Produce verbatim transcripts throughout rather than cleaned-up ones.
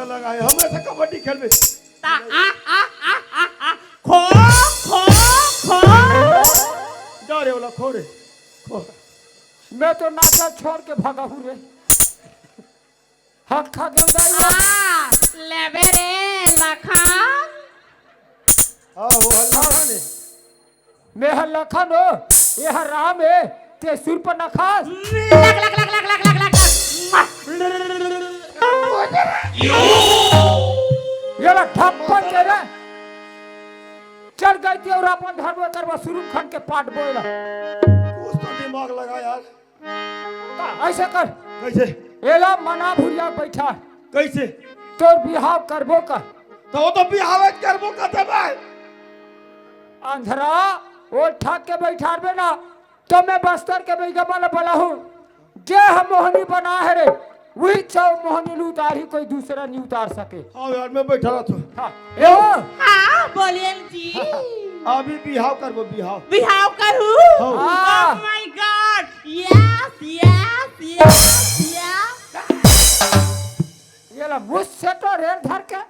नशा लगाए, हमरे से कबड्डी खेलबे। ता, आ, आ, आ, आ, आ, खो, खो, खो। जा रे ओला, खो रे, खो। मैं तो नाचा छोड़ के भगा हूँ रे। हक खा के उतार ला। आ, लेबे रे लखन। हाँ, वो हल्ला है ने। मैं हर लखन हो, ये हर राम है, ते सुर पर नखास। लग, लग, लग। ये ला ठप्पन दे रे। चल गई थी और अपन धर्म करवा सुरू खन के पाट बोला। कुछ तो दिमाग लगा यार। का ऐसे कर। कैसे? एला मना भुरिया बैठा। कैसे? तोर बिहाव करबो का? तो वो तो बिहाव करबो का ते भाई। अंधरा, वो ठाक के बैठारबे ना, तो मैं बस्तर के बैगवा ला बलाहूँ। जे हम मोहनी बना है रे, वही छव मोहनी ल उतारही, कोई दूसरा नहीं उतार सके। हाँ यार, मैं बैठा रहा था। हाँ, ए हो। हाँ, बोलिए जी। अभी बिहाव करबो, बिहाव। बिहाव करू? हाँ। Oh my God, yes, yes, yes, yes। ये ला मुझसे तो रेल धर के।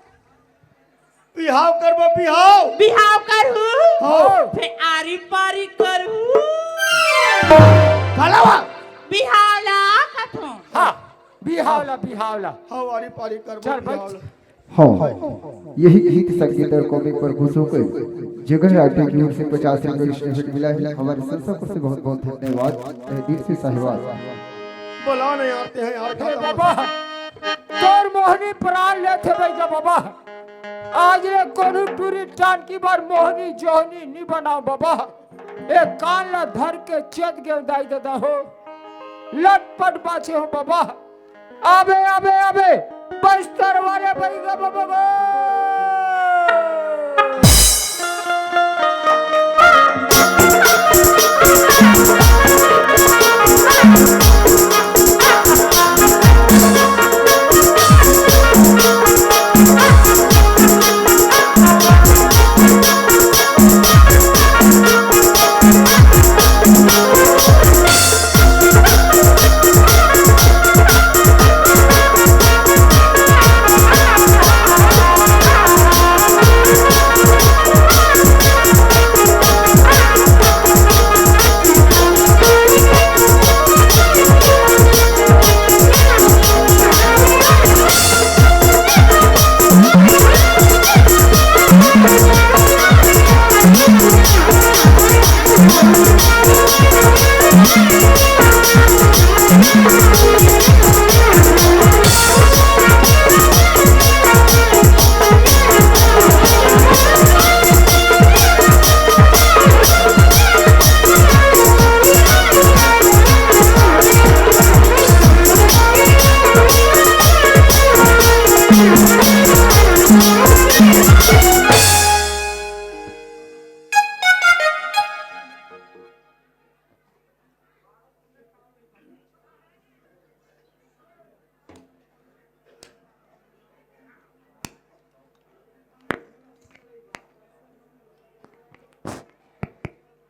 बिहाव करबो, बिहाव। बिहाव करू? हाँ। फिर आरी पारी करू? काला वा। बिहाव ला कथों। हाँ, बिहाव ला, बिहाव ला। हाँ, आरी पारी करबो, चल, बैठ। बिहाव ला। हाँ, यही गीत संगीत और कॉमिक पर खुश होकर जगह राठौर की ओर से पचास रुपए की टिकट मिला है। हमारे संस्थापक से बहुत बहुत धन्यवाद, तहे दिल से साहिवाल। बोला नहीं आते हैं यार, अरे बाबा, तोर मोहनी प्राण लेथे बैगा बाबा। आज ले कोनो टूरी टान की बार मोहनी जोहनी नी बनाओ बाबा। ए कान ला धर के चेत गेव दाई ददा हो, लटपट बाचे हो बाबा। अबे, अबे, अबे, बस्तर वाले बैगा बाबा गो।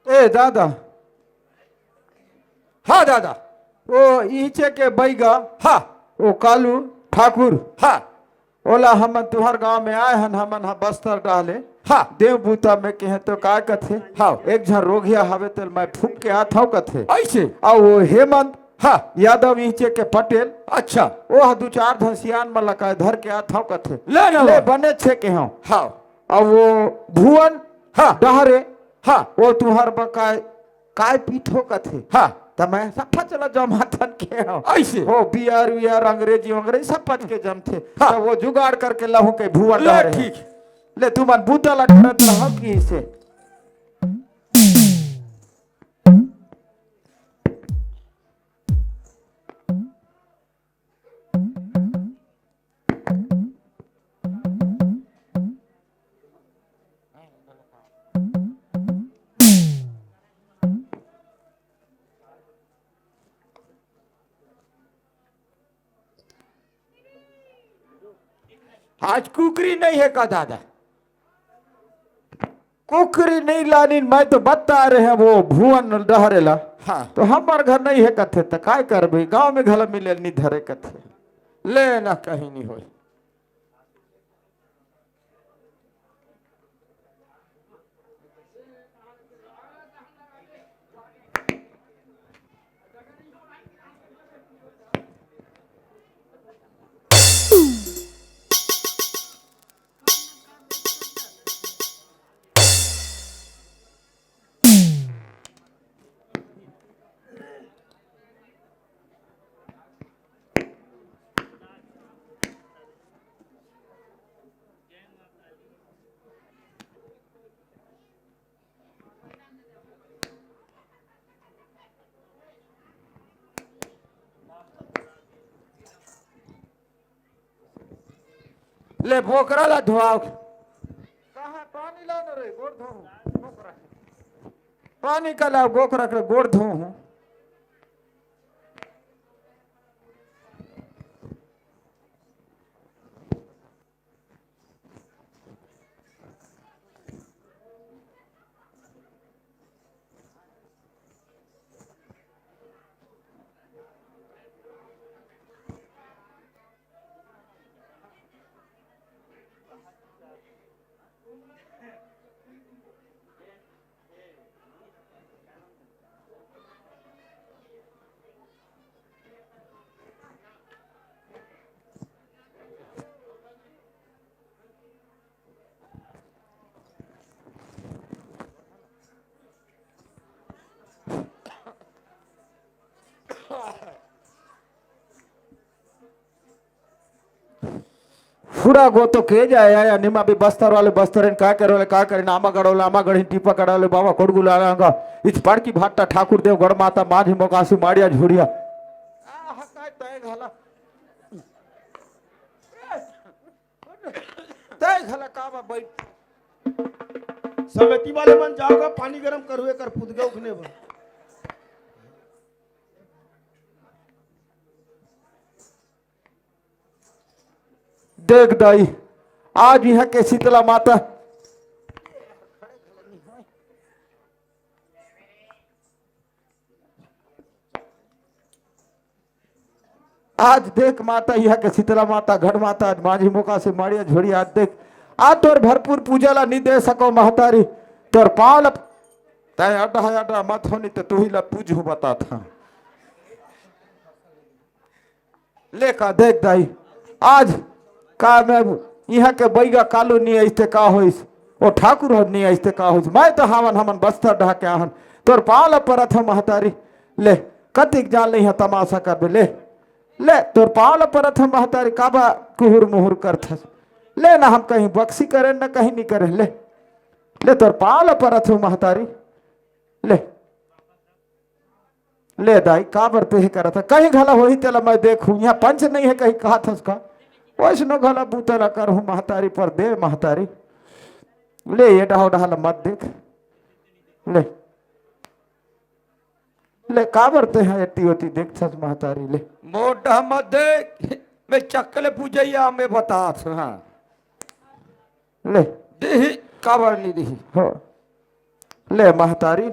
ए दादा, हाँ दादा। ओ इहिचे के बैगा, हाँ। ओ कालू ठाकुर, हाँ। ओला हमन तुहर गांव में आए हन, हमन ह बस्तर डाले। हाँ। देव बूता में केहे तो का कथे? हाँ। एक झन रोगिया हवे तेल मैं फूक के आत हव कथे। ऐसे? अउ वो हेमंत, हाँ। यादव इहिचे के पटेल। अच्छा। वो ह दू चार झन सियान मन ला काय धर के आत हव कथे। ले ना ले वो। बने छे के हव। हाँ। अउ वो भुवन, हाँ। डहरे, हाँ। वो तुहर बकाय काय पीठो कथे। हाँ। त मैं सब चला जमाथन के हव। ऐसे? हो, बियर वियर, अंग्रेजी वंग्रेजी सब पच के जमथे। हाँ। त वो जुगाड़ करके लहू के भुवन ले डहरे। ठीक। ले, तुमन बूता ला करत रहो कि से। आज कुकरी नहीं है का दादा? कुकरी नहीं लानिन, मैं तो बता रहे हैं वो भुवन डहरे ला। हाँ। तो हमर घर नहीं है कथे, त काय करबे, गांव में घला मिले नहीं धरे कथे। ले ना, कहीं नहीं होई। ले बोकरा ला धोआव। कहाँ पानी लाओ ना रे, गोड़ धो। बोकरा। पानी का लाओ, बोकरा के गोड़ धो हूँ। फुरा गो तो के जाए या निमा भी बस्तर वाले बस्तर इन का करे वाले का करे, नामा गढ़ो लामा गढ़ी टीपा कड़ा वाले बाबा कोड़गुला रंगा। इस पड़ की भाट्टा ठाकुर देव गढ़ माता माझी मोकासी माड़िया झुड़िया। आह, काय तय घाला। तय घाला का बा बैठ। समिति वाले मन जाओगा, पानी गरम करुए कर पुदगा उखने बा। देख दाई, आज इहाँ के शीतला माता आज देख माता, इहाँ के शीतला माता, घट माता, आज माझी मोकासी माड़िया झोड़ी, आज देख, आज तोर भरपूर पूजा ला नी दे सको महतारी, तोर पाँव ला, तैं अड्डा अड्डा मत होनी तो तुही ला पूजहूँ बतात हाँ। ले का देख दाई, आज का मैं इहाँ के बैगा कालू नी आइस ते का होइस, ओ ठाकुर हो नी आइस ते का होइस, मैं तो हावन हमन बस्तर ढाके आहन, तोर पाँव ला परत हो महतारी, ले, कतिक जान ले इहाँ तमाशा करबे, ले, ले, तोर पाँव ला परत हो महतारी, काबा कुहुर मुहुर करथस, ले ना हम कहीं बक्सी करेन, ना कहीं नी करेन, ले, ले, तोर पाँव ला परत हो महतारी, ले। ले दाई, काबर तेहे करत हे? कहीं घला होही तेला मैं देखहूँ, इहाँ पंच नहीं हे कहीं कहत हस का? वैसनो घला बूता ला करहूँ महतारी पर दे महतारी। ले ये डहा डहा ला मत देख। ले। ले काबर तेहा एती ओती देखथस महतारी ले। मोर डहा मत देख, मैं चक्कले पूजैया मैं बतात हूँ, हाँ। ले। देही, काबर नी देही? हो। ले महतारी,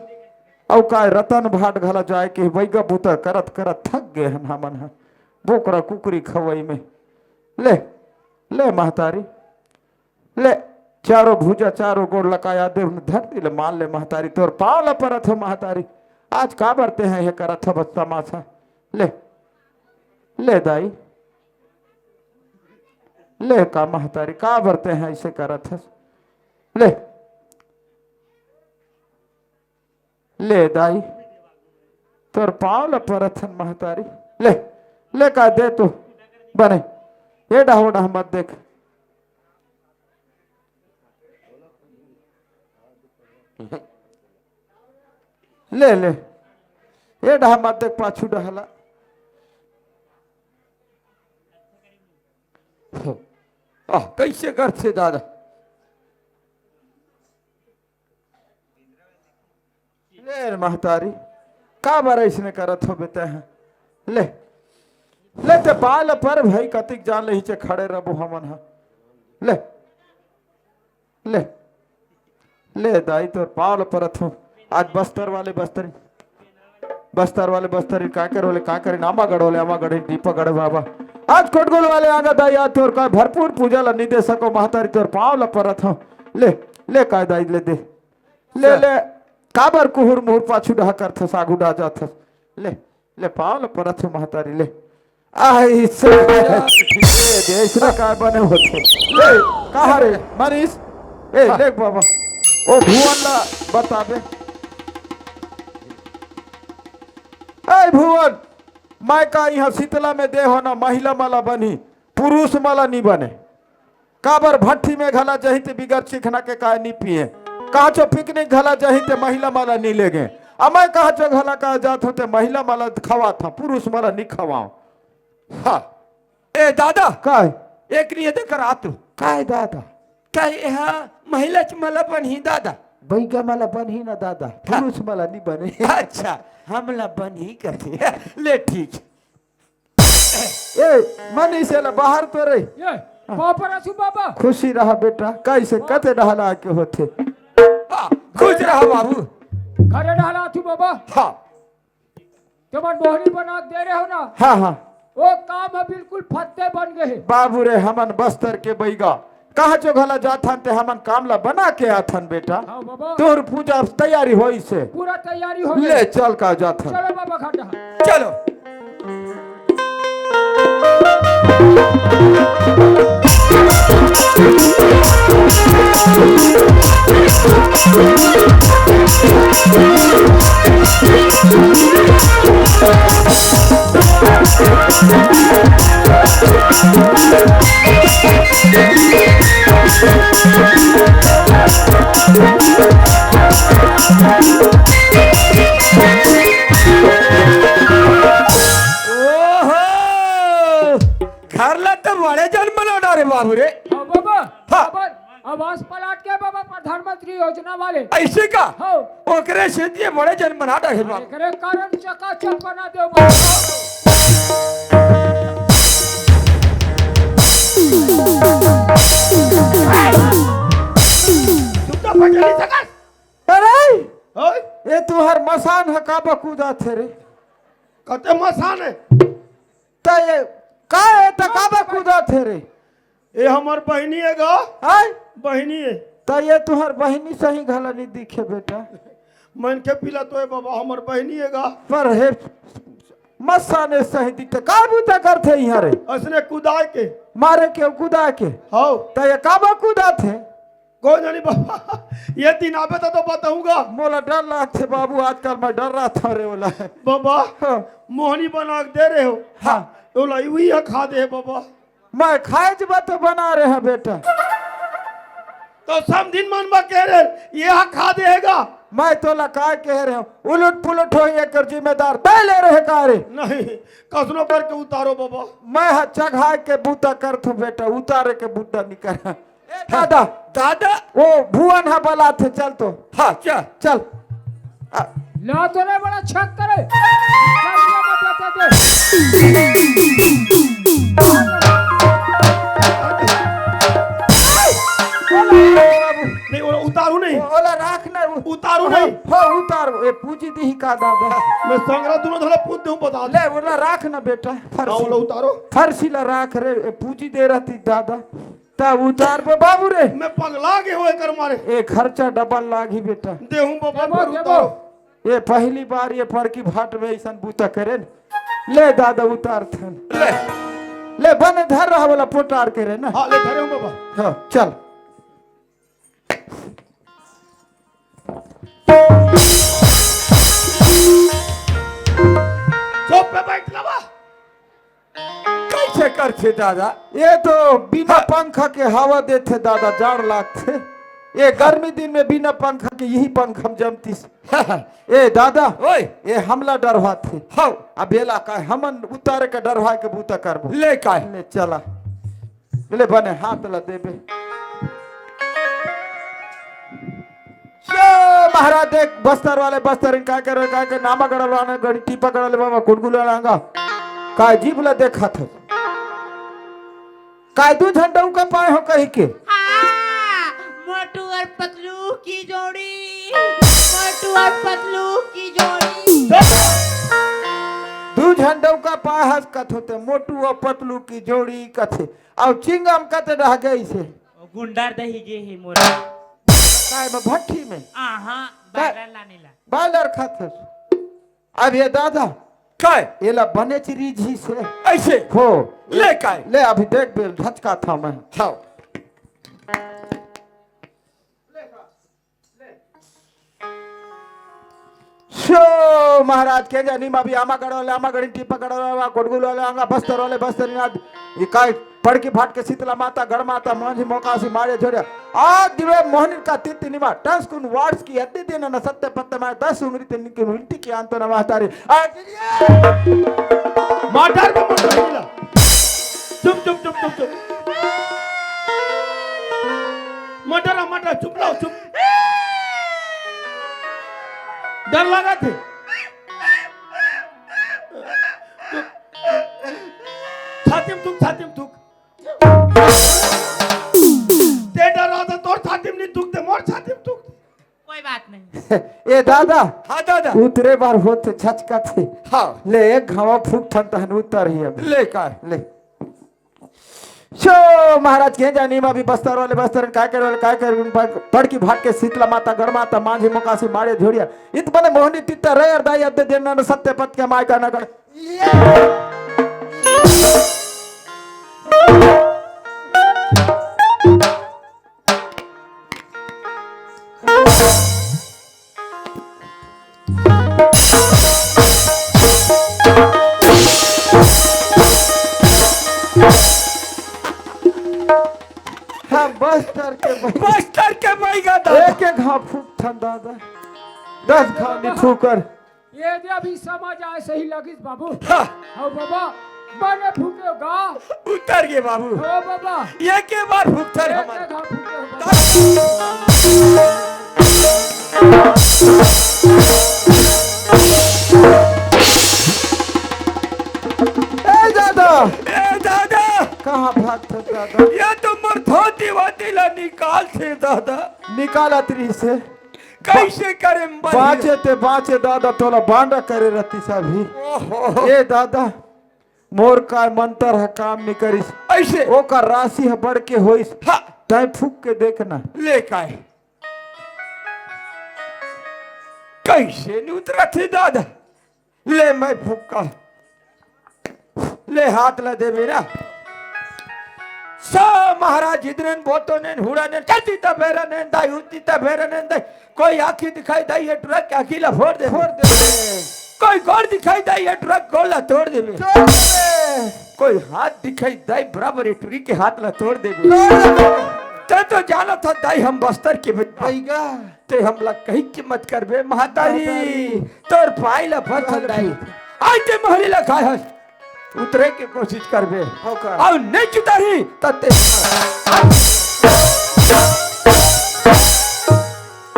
अउ काय रतन भाट घला जाय के बैगा बूता करत करत थक गे हन हमन ह। बोकरा कुकरी खवई में। ले, ले महतारी, ले चारों भुजा चारों गोड़ लकाया दे धरती ले मान ले महतारी, तोर पाँव ल परत हो महतारी। आज काबर तेहा ये करत हो बस तमाशा। ले, ले दाई, ले का महतारी, काबर तेहा अइसे करत हस? ले, ले दाई, तोर पाँव ल परत हन महतारी। ले, ले का दे तो बने, ये डहा ओ डहा मत देख। ले, ले, ये डहा मत देख, पाछू डहा ला। आह, कइसे करथे दादा? ले रे महतारी, काबर अइसने करत हो बेटा ह? ले, ले ते पाँव ल पर भई, कतिक जान ले हिचे खड़े रहबो हमन ह। ले, ले, ले दाई तोर पाँव ल परत हूँ। आज बस्तर वाले बस्तर, बस्तर वाले बस्तर, कांकेर वाले कांकेर, आमागढ़ वाले आमागढ़, टीपागढ़ बाबा। आज कोटगुल वाले आंगा दाई, आज तोर का भरपूर पूजा ल नी दे सको महतारी, तोर पाँव ल परत हूँ। ले, ले काय दाई, ले दे। ले, ले, काबर कुहुर मुहुर पाछू डहा करथस, आगू डहा जाथस। ले, ले, पाँव ल परत हूँ महतारी, ले। आइसे, ए, अइसने काय बने होथे। ए, कहाँ रे, मनीष? ए, हाँ। ले बाबा, ओ भुवन ला बताबे। ए भुवन, मैं का इहाँ शीतला में दे हो ना, महिला मला बनही, पुरुष मला नी बने। काबर भट्ठी में घला जही ते बिगर चिखना के काय नी पिए। कहाँ चो पिकनिक घला जही ते महिला मला नी लेगे। अ मैं कहाँ चो घला का जात हो ते महिला मला खवात हूँ, पुरुष मला नी खवाओ। हाँ। ए दादा। काय? एक नहीं दे करा तू। काय दादा? काय एहा महिला च मला बनही दादा? बइगा मला बनही ना दादा, हाँ। पुरुष मला नी बने। अच्छा, हमला बनही कथे। ले ठीक। ए, मनीष एला बाहर तो रे। ये, पाँव परत हूँ बाबा। खुशी रहा बेटा, कैसे हाँ। कते डहला के होथे। हाँ, खुश रहा बाबू। घरे डहला तू बाबा। हाँ। तुमन मोहनी बना के दे रहे हो ना? हाँ, हाँ। वो काम ह बिल्कुल फत्ते बन गए हे। बाबू रे, हमन बस्तर के बइगा कहाँ चो घला जाथन ते हमन काम ला बना के आथन बेटा। हाँ बाबा। तोर पूजा तैयारी होइसे। पूरा तैयारी हो गई। ले चल का जाथन। चलो बाबा घाटा। चलो। ओहो! घर ला तो बड़े जन बना डारे बाबू रे। हाँ बाबा, हाँ। बाबा, आवास प्लाट के बाबा प्रधानमंत्री योजना वाले। ऐसे का? हाँ। ओकरे से दिए बड़े जन बना डारे बाबू। एकरे कारण चकाचक बना दे बाबा। तू तो बजा नहीं सकस। अरे, ओए? ये तुहर मसान ह काबर कूदाथे रे? कते मसान हे? त ये का हे त काबर कूदाथे रे? ये हमर बहिनी हे गा। आय? बहिनी हे। त ये तुहर बहिनी सही घला नहीं दिखे बेटा। मन के पीला तो हे बाबा, हमर बहिनी हे गा। पर हे मसान हे सही दिखथे। का बूता करथे इहाँ रे? असने कुदाय के। मारे के कुदाय के? हौ। त ये काबर कूदाथे? कोन जानी बाबा, ये दिन आबे त, तो बताऊंगा। मोला डर लागथे बाबू, आजकल मैं डर रहा था रे ओला। बाबा, हाँ। मोहनी बना के दे रहे हो। हाँ। ओला उही ह खा दे बाबा। मैं खाए जबा तो बना रहे हैं बेटा। तो समधिन मन बा कह रहे, ये ह खा देगा। मैं तोला काय कह रहे हूँ, उलट पुलट हो एकर जिम्मेदार तय ले रहे का रे? नहीं, कसनो करके उतारो बाबा। मैं ह चघाए के बूता करथूं बेटा, उतारे के बूता नहीं कर। ए दादा, दादा। ओ भुवन ह बलाथे, चल तो। हाँ, चल। चल। आ, ला तो रे बड़ा छक करे। चल, ये मत बता दे। नहीं, ओला उतारू नहीं। ओ-, ओला राख ना, उ-, उतारू हाँ, नहीं। हाँ, उतार। ए, पूजी दी का दादा। मैं संगरा दोनों धोला पूज दूं, बता दे। ले, ओला राख ना बेटा, हाँ, फरसी। ओला उतारो। फरसी ला राख रे, ए, पूजी दे रहती दादा। तब उतार बे बाबू रे। मैं पगला के होए कर मारे। ए खर्चा डबल लागी बेटा। देहूं बाबा, देबो, पर देबो। उतारो। ए पहली बार ये पड़की भाट में ऐसन बूता करे न। ले दादा उतार थन। ले। ले बने धर रहा वाला पोटार के रे ना। हाँ, ले धरे हूँ बाबा। हाँ, चल। चुप पे बैठ लबा। कैसे करथे दादा? ये तो बिना हाँ। पंखा के हवा देथे दादा, जाड़ लागथे। ये गर्मी दिन में बिना पंखा के यही पंखा में जमतीस। ए दादा, ओए। ये हमला डरवाथे। हाँ। अब एला का हमन उतारे के डरवा के बूता करबो। ले काय? ले चला। ले बने हाथ ला देबे। शो महाराज देख, बस्तर वाले बस्तर इन काय करे, काय करे, नामा गड़ल वाले गड़ी टीपा गड़ल बाबा, कुड़गुल वाला आंगा। काय जीभ ला देखत है? काय दू झन डउका पाए हो कही के? हाँ, मोटू और पतलू। की जोड़ी, मोटू और पतलू की जोड़ी। दू झन डौका पाहस कथों ते मोटू और पतलू की जोड़ी कथे। अउ चिंगम कते रह गइसे। गुंडर दही गे हे मोर। काय में भट्ठी में? आहा, काय? बायलर लाने ला। बायलर खाथस। अब ये दादा, काय? एला बनेच रीझिसे। अइसे? हो। ले काय? ले अभी देख बेल ढचकाथंव मैं। हाँ। सो महाराज के जानी मा भी आमा गढ़ वाले आमा गढ़ी, टीपा गढ़ वाले कोटगुल वाले आंगा बस्तर वाले बस्तर नाथ। ये काय पड़की भाट के शीतला माता, गढ़ माता, मांझी मोकासी, मारे झोड़िया। आज दिवे मोहनिन का तीर्थ निमा, टंस कुन वार्स की अद्दे दिन न सत्य पत्त माय दस उंगरी ते निकिन विनती की आंतो न महतारी। आज मटर में मटर हिला। चुप, चुप, चुप, चुप, चुप। मटर, मटर, चुप रहो, चुप। डर लगा थे। छाती में थूक, छाती में थूक। ते डर रहा था, तोर छाती में नहीं थूकते, मोर छाती में थूक। कोई बात नहीं। ए दादा, हाँ दादा। उतरे बार होत छचका थे। हाँ। ले एक घावा फूक थन तहन उतर ही अब। ले का? ले। सो महाराज के जानी मा भी बस्तर वाले बस्तर काय करे वाले काय करे, पड़-, पड़की भाट के शीतला माता, गढ़ माता, मांझी मोकासी, मारे झोड़िया। इत बने मोहनी तित्ता रे अर दाई अद्दे देन न सत्य पत के माय का नगड़। हाँ, बस्तर के बैगा। बस्तर के बैगा दादा। एक एक घाव फूक थन दादा। दस घाव नहीं फूकर। ये दे अभी समझ आए सही लगिस बाबू। हाँ। हौ बाबा, बने फूके गा। उतर गे बाबू। हो बाबा। ये के बार फूक थन ये हमारे। के घाव फूके हो बाबा। ए दादा। ए दादा। कहाँ भागत हस दादा? ये तो मोर धोती वोती ला निकालथे दादा। निकालत रहिसे। कइसे करे म बनी? बाँचे ते बाँचे दादा, तोला बांडा करे रहतिस अभी। ओहो। ए दादा, मोर काय मंतर ह काम नइ करिस। अइसे? ओकर राशि ह बढ़ के होइस। हाँ। तैं फूक के देख ना। ले काय? कइसे नइ उतरत हे दादा? ले मैं फूका। ले हाथ ला देबे ना। सा महाराज इधरन बोतो नेन हुड़ा नेन चलती ता बेरा नेन दाई उती ता बेरा नेन दाई। कोई आँखी दिखाई दाई ये ट्रक के आँखी ला फोड़ दे। फोड़ दे। कोई गोड़ दिखाई दाई ये ट्रक गोड़ ला तोड़ देबे। तोड़ देबे। कोई हाथ दिखाई दाई बराबर ये टुरी के हाथ ला तोड़ देबे। तोड़ देबे। ते तो जानत हस दाई हम बस्तर के बन-, बैगा। ते हमला कहीं के मत करबे महतारी। महतारी। तोर पाई ला बस महतारी। दाई। आज ते महरी ला खाए हस। उतरे के कोशिश करबे। हो का? अउ नइ उतरही, त ते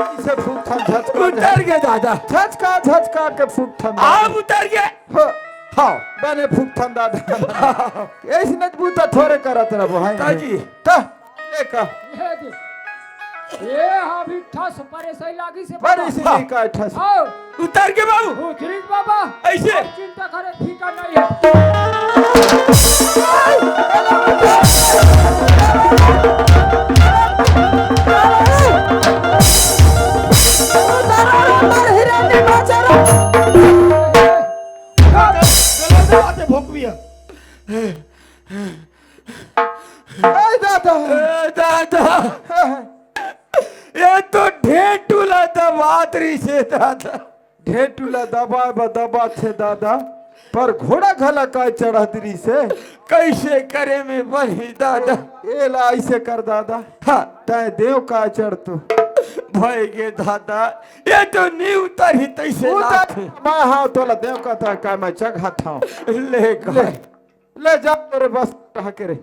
इसे फूक थन झचका। उतर गे दादा। झचका, झचका के फूक थन दादा। अब उतर गे। हो। हाँ। बने फूक थन दादा। अइसने बूता थोरे करत रहबो, है ताजी। नहीं? त, ले का? ये दे। ये हाँ भी ठस परे सही लागी से बड़ी बाबा। सी हाँ। नहीं का ठस। आओ। उतर गे बाबू। उतरिस बाबा। अइसे। अब चिंता करे फीका नहीं है। गलत बात है, भोंकबिया। ए दादा। ए दादा। ये तो ढेंटू ला दबात रहिसे दादा। ढेंटू ला दबाए बर दबाथे दादा, पर घोड़ा घला काय चढ़त रहिसे। कइसे करे म बनही दादा? एला अइसे कर दादा। हाँ। तैं देव काय चढ़ तो। भय गे दादा, ये तो नइ उतरही तइसे उतर लागथे। मैं हाँ तोला देव का त काय मैं चघाथंव। ले ले। का? ले जा रे बस, कहाँ के रे?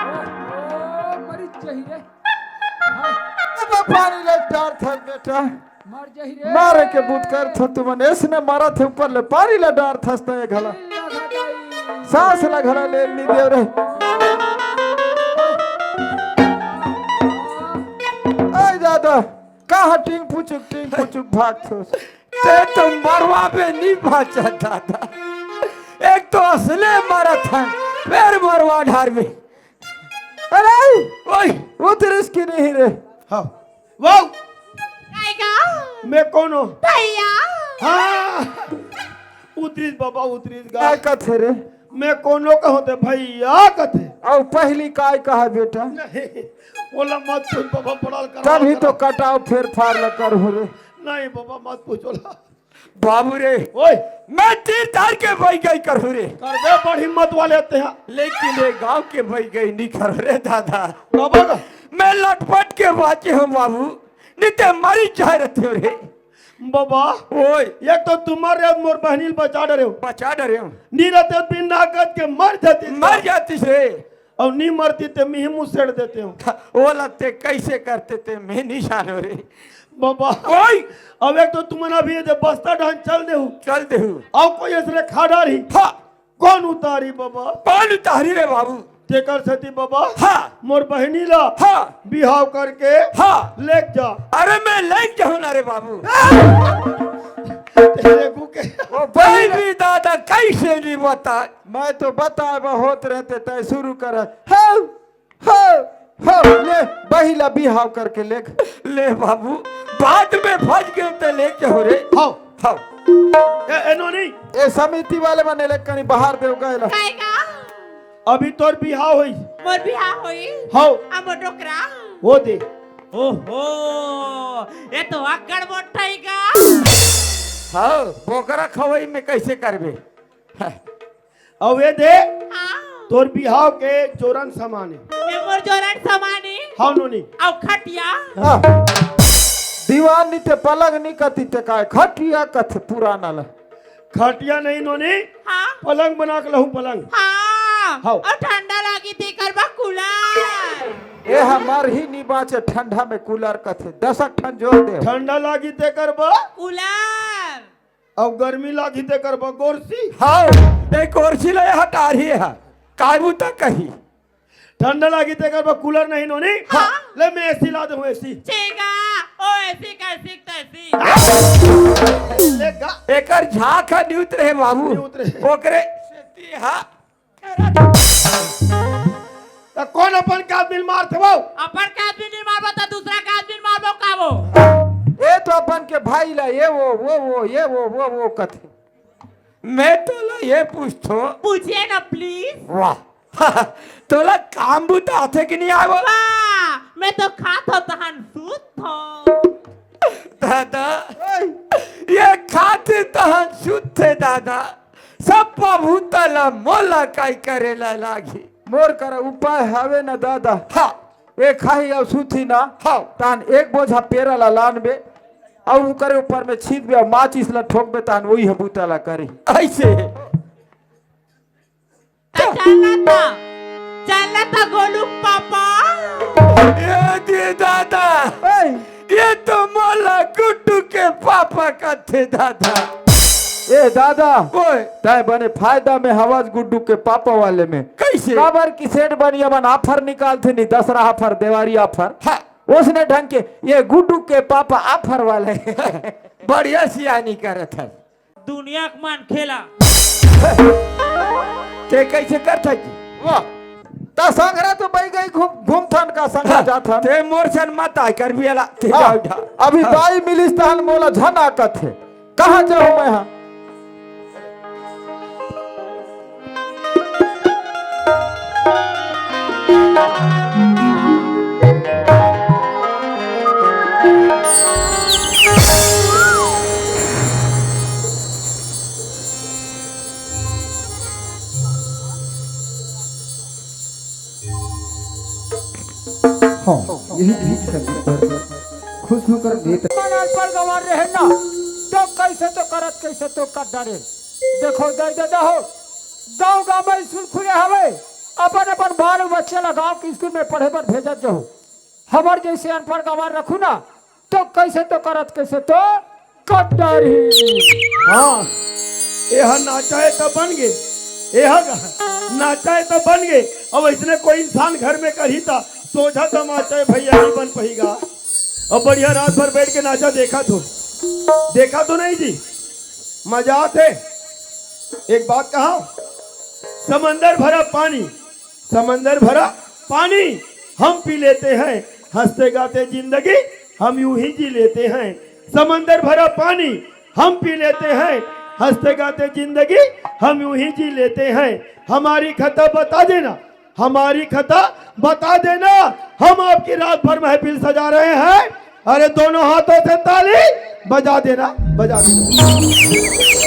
ओ, मरी चाहिए। अब पानी ले डार था बेटा। मर जाही रे। मारे के बूत कर था तुमन, ऐसने मारा थे ऊपर ले पानी ले डार था ये घला। लगा दाई। सांस ला घला ले नी देव रे। ए दादा, कहाँ टिंग पुचुक, टिंग पुचुक भाग थोस? ते तो मरवा बे नी बाचा दादा। एक तो असले मरत हन, फिर मरवा ढार बे। अरे, ओए। उतरिस कि नहीं रे? हाँ। वाओ। काय का? मैं कोनो? भैया। हाँ। उतरिस बाबा, उतरिस गा। काय कथे रे? मैं कोनो कहों ते भैया कथे। अउ पहली काय कहा बेटा? नहीं, ओला मत पूछ बाबा, पड़ाल करा तभी तो कटाव फेर फार ल करहूं रे। नहीं बाबा, मत पूछ ओला। बाबू रे, ओए। मैं तीर तार के बई गई करहूं रे। करबे बड़ हिम्मत वाले ते हैं। लेकिन ये गांव के बई गई नहीं करहूं रे दादा। बाबा का? मैं लटपट के बाचे हूं बाबू, नहीं ते मरी जाए रहते हो रे। बाबा, ओए। एक तो तुम मर रहे हो, मोर बहनी ल बचा डरे हो। बचा डरे हो। नी रहते बिन नाकत के मर जाती। मर जाती से। अउ नी मरती ते मिही मुसेड़ देते हो। ओला ते कैसे करते ते मैं नहीं जानो रे। बाबा। ओए। अब एक तो तुमन अभी ये बस्ता ढान चल देहू। चल देहू। अउ कोई ऐसने खा डारी। हाँ। कौन उतारी बाबा? कौन उतारी रे बाबू? तेकर सेती बाबा। हाँ। मोर बहिनी ला। हाँ। बिहाव करके। हाँ। लेक जा। अरे मैं लेक जाहूं ना रे बाबू। तेरे को के। ओ भाई भी दादा कैसे नहीं बता? मैं तो बताए बहुत रहते तय शुरू कर। हाँ। हो, हो, ले, बहिला बिहाव करके ले। ले बाबू, बाद में फंस गए ते लेके हो रे। हो। हो। ए, ए, नोनी। ए, समिति वाले मने ले कनी बाहर देव गए ला। काय का? अभी तोर बिहाव होई। मोर बिहाव होई? हो। आ मोर डोकरा? वो दे। ओहो, ये तो अक्कड़ मोटाई का। हाँ, बोकरा खवई में कैसे करबे? अउ ए दे, हाँ। तोर बिहाव के जोरन सामान हे। ए मोर जोरन सामान हे। हाँ, नोनी। अउ खटिया। हाँ। दीवान नी ते पलंग नी कती ते काय, खटिया कथे पुराना ला। खटिया नहीं, नोनी। हाँ। पलंग बना के लहू, पलंग। हाँ। हाँ। अउ ठंडा लागी ते करबा कूलर। ए हमार ही नी बाचे ठंडा में कूलर कथे, दसक ठन जोर दे। ठंडा लागी ते करबा कूलर। अउ गर्मी लागही ते करबा गोरसी। हाँ, ए गोरसी ले हटा रही है। काय बूता कही? ठंडा लागही ते करबा कूलर नहीं नोनी? हाँ। ले मैं एसी ला दूँ, एसी। चेगा, ओ एसी कैसी तैसी। ले गा। एकर झांक ह न्यूत रहे बाबू। न्यूत रहे। ओकरे सेती हा। त कौन अपन के आदमी ल मारथे वो? अपन के आदमी नहीं मारबो त दूसरा के आदमी ल मारबो का वो? ए तो अपन के भाई ला, ये वो, वो, वो, ये वो, वो, वो कथे। मैं तोला ये पूछथो। पूछिए ना प्लीज। वाह। तोला काम बुता आथे कि नहीं आए वो? वाह, मैं तो खात हो तहन सूत हो। दादा, ये खाते तहन सुनते दादा, सब बहूता ला मोला काई करे ला लागी। मोर करा उपाय हवे न दादा। हाँ। ए खाही अउ सुथी ना। हाँ। तान एक बोझा पेरा ला लानबे, अउ उकरे ऊपर में छींचबे, अउ माचिस ला ठोकबे, तान वही ह बूता ला करी। ऐसे। त चलना था, चलना था गोलू पापा। ए दे दादा, ए। ये तो मोला गुड्डू के पापा कथे दादा। ए दादा, ओए। तय बने फायदा में हवस गुड्डू के पापा वाले में। कैसे? काबर की सेठ बनिया मन offer निकालथे नी, दसरा offer, देवारी offer। हाँ। उसने ढंग के ये गुड्डू के पापा ऑफर वाले बढ़िया सियानी करत हे। दुनिया के मन खेला। ते कैसे करत हे जी? वाह, त संघरा तो बई गई घूम घूमथन का संघरा जाथन। ते मोर सन मत आय कर बियाला ते हाँ, जाओ जा। अभी बाई मिलिस तहन मोला झन आकत हे। कहाँ जाहूँ मैं हा? हाँ, यही गीत संगीत पर खुश होकर नेत्र मन अनपढ़ गंवार रहे ना, तो कैसे तो करत, कैसे तो कर डारे। देखो दाई ददा हो, गाँव गाँव में स्कूल खुले हवे, अपन अपन बाल बच्चे ला गाँव के स्कूल में पढ़े बर भेजत जाहू। हमर जैसे अनपढ़ गंवार रखू ना, तो कैसे तो करत, कैसे तो कर डारही। हाँ, एहा नाचा ए त बन गे, एहा गा-, नाचा ए त बन गे। अब इसने कोई इंसान घर में करही त सोझा तमाचा ए भैया नहीं बन पहीगा। अब बढ़िया रात भर बैठ के नाचा देखा तो, देखा तो नहीं जी, मजा आथे। एक बात कहा, समंदर भरा पानी, समंदर भरा पानी हम पी लेते हैं, हंसते गाते जिंदगी हम यूं ही जी लेते हैं। समंदर भरा पानी हम पी लेते हैं, हंसते गाते जिंदगी हम यूं ही जी लेते हैं। हमारी खता बता देना, हमारी खता बता देना, हम आपकी रात भर महफिल सजा रहे हैं। अरे दोनों हाथों से ताली बजा देना, बजा देना।